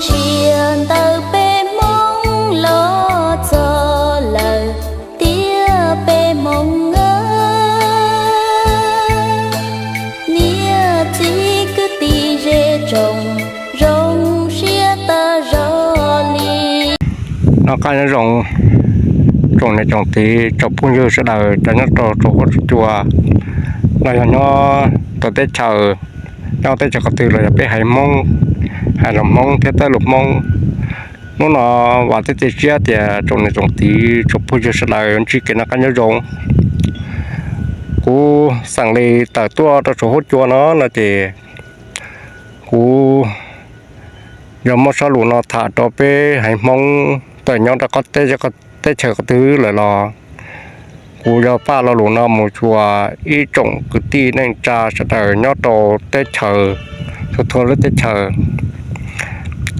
Sia ntawm peb Hmoob los txog lawm, tiaj peb Hmoob aw, niam txiv kwv tij ze tsoom, zoo siab tas zog li. Noj qab nyob zoo tsoom niam tsoom txiv tsoom phooj ywg sawv daws cov nyob rau tsoom huab tsoom cua, los yog nyob rau teb chaws, nyob teb chaws qhov twg los yog peb haiv Hmoob, hais lus Hmoob thiab tawm lus Hmoob. Hnub no vam thiab cia siab tias tsoom niam tsoom txiv tsoom phooj ywg sawv daws ntsib kev noj qab nyob zoo. Kuv xeem li tawm tuaj rau tsoom huab cua no no ces kuv yog muab zaj lus no tham rau peb haiv Hmoob tawm nyob rau qhov teb, teb chaws qhov twg lawm los kuv yog faj lo lus no mus txhua ib tsoom kwv tij neej tsa sawv daws nyob rau teb chaws, txhua txhua lub teb chaws,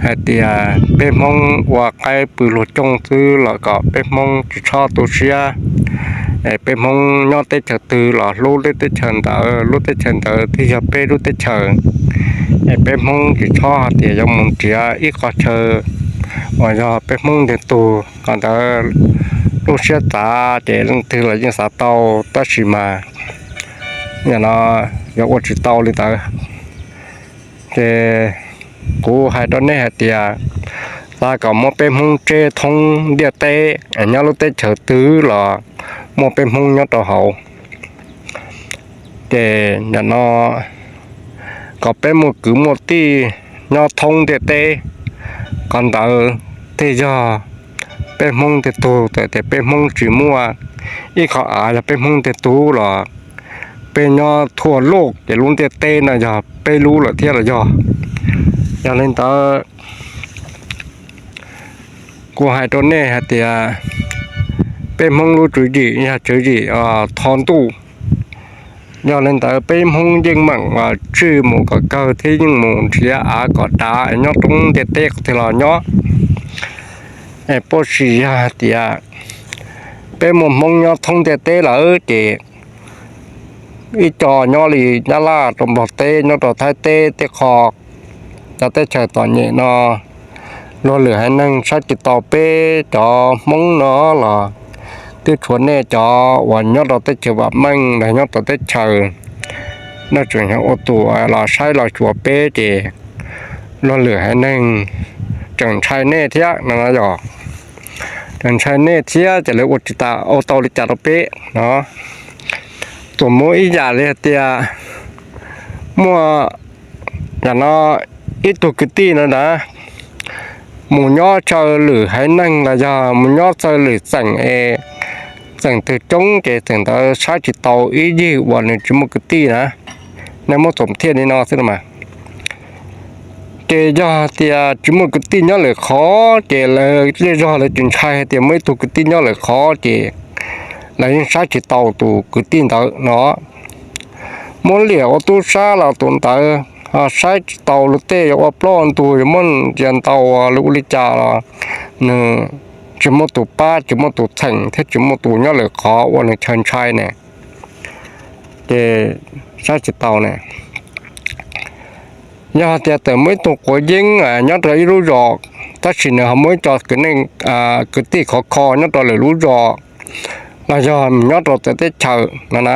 hais tias peb Hmoob ua qaib pw luag cooj xwb los kom peb Hmoob tsis txhob tu siab. Peb Hmoob nyob teb chaws twg los hlub lub teb chaws ntawd, lub teb chaws ntawd thiaj yog peb lub teb chaws. Peb Hmoob tsis txhob hais tias yuav mus nrhiav ib qho chaw uas yog peb Hmoob ntiag tug, qhov ntawd lub siab txav ces leej twg los yeej xav tau, tab sis mas yog no yuav ua tsis tau li ntawd. Ces kuv hais rau nej hais tias xav kom muab peb Hmoob tseb thoob ntiaj teb, nyob lub teb chaws twg los muaj peb Hmoob nyob rau hauv. Ces nim no kom peb muaj kwv muaj tij nyob thoob ntiaj teb, qhov ntawd thiaj yog peb Hmoob ntiag tug. Txawm tias peb Hmoob tsis muaj ib qho av yog peb Hmoob ntiag tug los peb nyob thua luj ces lub ntiaj teb no yog peb lub lawm thiab los yog. Yog li ntawd kuv hais rau nej hais tias peb Hmoob lub tswv yim yog tswv yim tho ntuj. Yog li ntawd peb Hmoob yeej meem tswj mus kom kawg thiab yeej mus nrhiav av kom dav nyob roob ntiaj teb qhov twg los nyob. Puas tsis yog hais tias peb muaj Hmoob nyob thoob ntiaj teb lawm ces ib co nyob li Nyab Laj rau Nplog teb, nyob rau Thaib teb, tej qho cov teb chaws txom nyem no, luag lwm haiv neeg saib tsis tau peb cov Hmoob no los twb tshuav nej cov uas nyob rau teb chaws vam meej los nyob rau teb chaws no tseem ua tus los saib los xyuas peb ces luag lwm haiv neeg tseem ntshai nej thiab no yog, tseem ntshai nej thiab ces lawv ua tsis tau, ua tau li cas rau peb no. Txawm muaj ib yam li hais tias muaj yam no ib tug kwv tij no na, mus nyob txawv lwm haiv neeg los yog mus nyob txawv lwm xeem es xeem twg coob ces xeem ntawd saib tsis tau ib yig uas nws tsis muaj kwv tij na, nej muab txoom thiaj li no xwb no mas. Ces yog tias tsis muaj kwv tij nyob lwm qhov ces lawv zej zog lawv tsis ntshai hais tias muaj ib tug kwv tij nyob lwm qhov ces lawv yeej saib tsis tau tus kwv tij ntawd no. Muab liam ua tub sab los tus ntawd saib tsis tau luag tej, yuav ua plaub ua ntug, yuav muab ntsia ntau ua li cas los nws tsis muaj tus pab, tsis muaj tus txheem thiab tsis muaj tus nyob lwm qhov ua nws chaw ntshai ne, ces saib tsis tau ne. Yog tias txawm muaj ib tug quav yeeb nyob rau ib lub zos, tab sis nws ho muaj ib co kwv tij khov kho nyob rau lwm lub zos los yog nyob rau txawv teb chaws no na,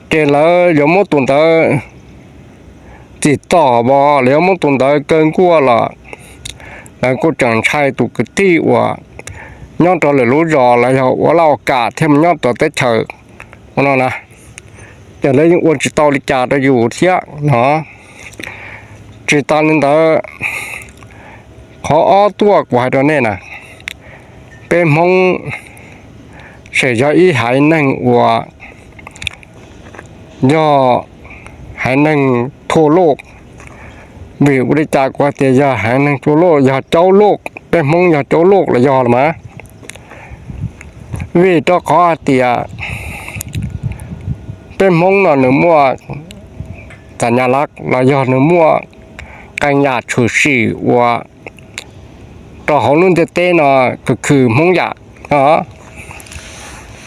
ces lawv yuav muab tus ntawd txim txom los yog muab tus ntawd kaw nkuaj los lawv kuj tseem ntshai tus kwv tij uas nyob rau lwm lub zos los yog ua laj ua kam thiab mus nyob rau teb chaws ua no na, ces lawv yeej ua tsis tau li cas rau yus thiab no. Tsis tas li ntawd, qhov ob tuaj kuv hais rau nej na, peb Hmoob tseem yog ib haiv neeg uas yog haiv neeg thua luj. Vim ua li cas kuv hais tias yog haiv neeg thua luj? Yog caub luj, peb Hmoob yog caub luj los yog los mas. Vim rau qhov hais tias peb Hmoob no nws muaj txas nyas lav los yog nws muaj qee yam tshwm sim uas rau hauv lub ntiaj teb no khwv khwv Hmoob yam no,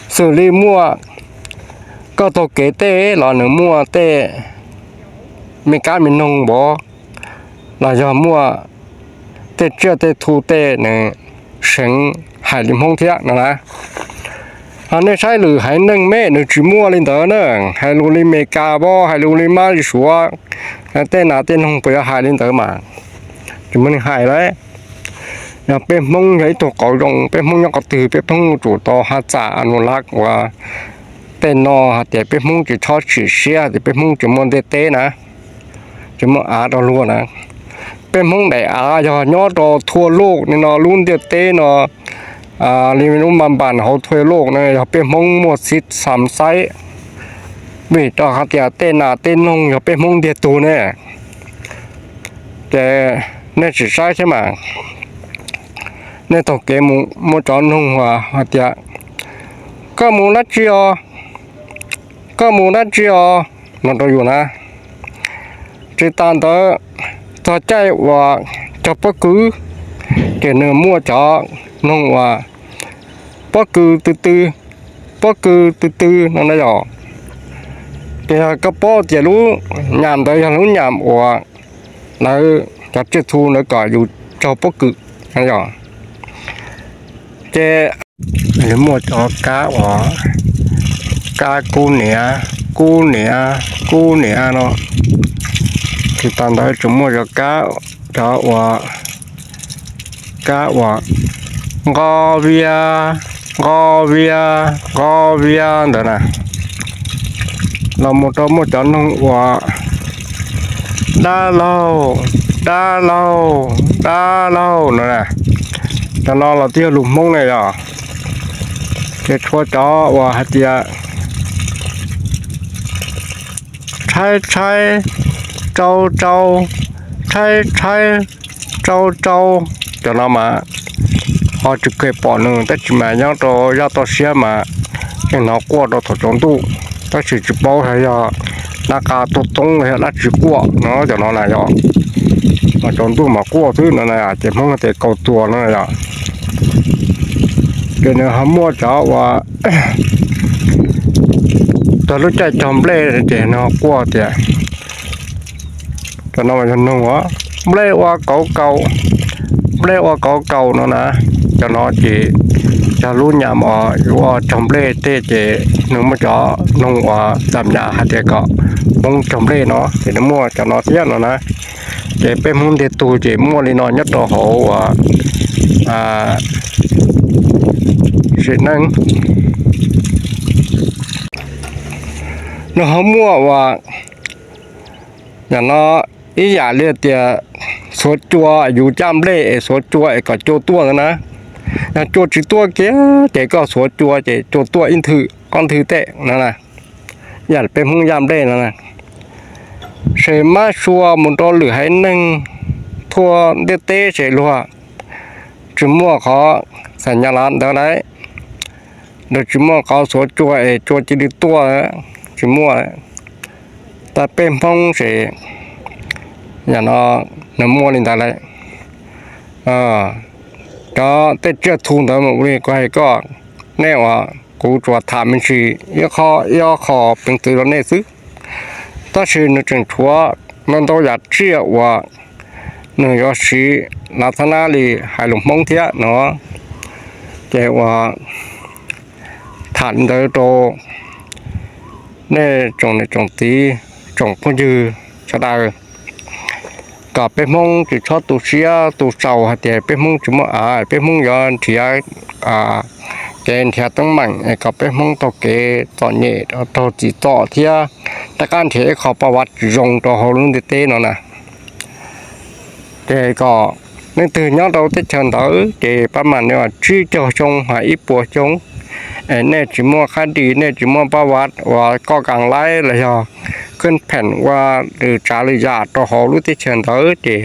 xws li muaj koj taug kev tej los nws muaj tej me kab me noog npov, los yog muaj tej tsiaj tej txhu tej nws seev hais li Hmoob thiab no na. Ho nej saib lwm haiv neeg me nws tsis muaj li ntawd na, hais lus li Meskas pab, hais lus li Mab li Suav, tej nas tej noog puas yuav hais li ntawd mas tsis muaj neeg hais lawm. Yog peb Hmoob yog ib tug qauv zoo, peb Hmoob nyob qhov twg peb Hmoob yuav tsum tau ha txam a nu lab uas tej no hais tias peb Hmoob tsis txhob tsim siab tias peb Hmoob tsis muaj ntiaj teb na, tsis muaj av rau luag na. Peb Hmoob daim av yog nyob rau thua loj li no lub ntiaj teb no, li lub ma npas hauv thua loj no yog peb Hmoob muaj xib xam xaib, vim rau hais tias tej nas tej noog yog peb Hmoob ntiag tug ne. Ces nej tsis saib thiab mas, nej taug kev mus muaj cov noog uas hais tias, koj mus dab tsi os, koj mus dab tsi os no rau yus na. Tsis tas ntawd, txog caij uas cog pob kws, ces nws muaj cov noog uas pob kws tw tw, pob kws tw tw no na yom. Ces yog koj paub tias lub nyam ntawd yog lub nyam uas lawv cov tsiaj txhu lawv kom yus cog pob kws no yom. Ces nws muaj cov kab uas kab kub niam, kub niam, kub niam no. Tsis tas ntawd tseem muaj cov kab, cov uas kab uas nqo vias, nqo vias, nqo vias ntawd na. Los mus rau muaj cov noog uas dab laug, dab laug, dab laug no na. Cov no los twb yog lus Hmoob na yom. Ces tshuav cov uas hais tias tshaib tshaib, tsau tsau, tshaib tshaib, tsau tsau. Cov no mas ho tsis kev pom nws tab sis mas nyob rau zaj toj siab mas yeej hnov quaj rau thaum tsaus ntuj, tab sis tsis paub hais yog nab qa tuaj toob los yog dab tsi quaj no cov no na yom. Mas tsaus ntuj mas quaj xwb no na, ces Hmoob tias kaus tuag no na yom. Ces nws ho muaj cov uas txog lub caij cog nplej ces nws ho quaj tias, cov no mas yog noog os, nplej ua kauv kaus, nplej ua kauv kaus no na. Cov no ces yog lub nyam uas yuav cog nplej tej ces nws muaj cov noog uas xam nyas hais tias kom Hmoob cog nplej no ces nws muaj cov no thiab no na. Ces peb Hmoob ntiag tug ces muaj li no nyob rau hauv uas sim neej. Nws ho muaj uas yam no ib yam li tias xuav cua yus caj nplej es xuav cua es kom cua tuaj ntawd na. Yog cua tsis tuaj kiag ces koj xuav cua ces cua tuaj ib nthwv ob nthwv tej no na. Yam peb Hmoob caj nplej no na. Ces mab sua mus rau lwm haiv neeg thua ntiaj teb ces luag tsis muaj qhov xam nyas lav ntawd lauj. Luag tsis muaj qhov xuav cua es cua cia li tuaj, tsis muaj. Tab peb Hmoob ces yam no nws muaj li ntawd lawm. Cov tej tsiaj txhu ntawd mas ua li kuv hais koj, nej uas kuv tsuas tham me ntsis ib qho, ib ob qho peev xwm rau nej xwb. Tab sis nws tseem tshuav ntau ntau yam tsiaj uas nws yuav siv lav thab nab li hais lus Hmoob thiab no. Ces uas tham li ntawd rau nej tsoom niam tsoom txiv tsoom phooj ywg sawv daws, kom peb Hmoob tsis txhob tu siab tu tsaus hais tias peb Hmoob tsis muaj av, peb Hmoob yuav nrhiav kev nrhiav teeb meem es kom peb Hmoob taug kev txom nyem raug txim txom thiab rov qab nrhiav ib qho paj vav tsis zoo rau hauv lub ntiaj teb no na. Ces kom leej twg nyob rau teb chaws ntawd ces pab mam nws tsib caug xyoo hos ib puas xyoo, es nej tsis muaj qab di, nej tsis muaj paj vav uas koj kam laib los yog khwb pheem ua lwm tsav lwm yam rau hauv lub teb chaws ntawd ces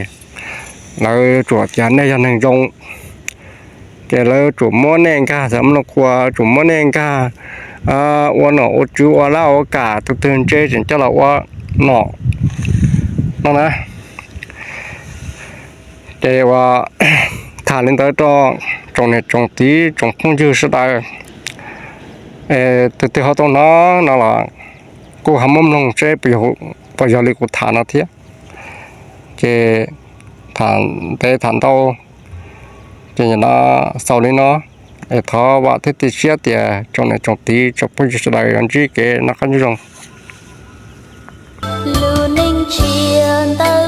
lawv tsuas tias nej yog neeg zoo, ces lawv tsuas muab nej nkag xam mluj kua, tsuas muab nej nkag ua nom ua tswv ua laj ua kam, tus twg ntse tseem coj los ua nom no na. Ces uas tham li ntawd rau tsoom niam tsoom txiv tsoom phooj ywg sawv daws, tus twg ho tau hnov no los kuj ho muab mloog seb puas yog li kuv tham no thiab. Ces tham ntev tham ntau Ces nim no xaus li no, es thov vam thiab cia siab tias tsoom niam tsoom txiv tsoom phooj ywg sawv daws yuav ntsib kev noj qab nyob zoo. Lub neej tsis yog ntau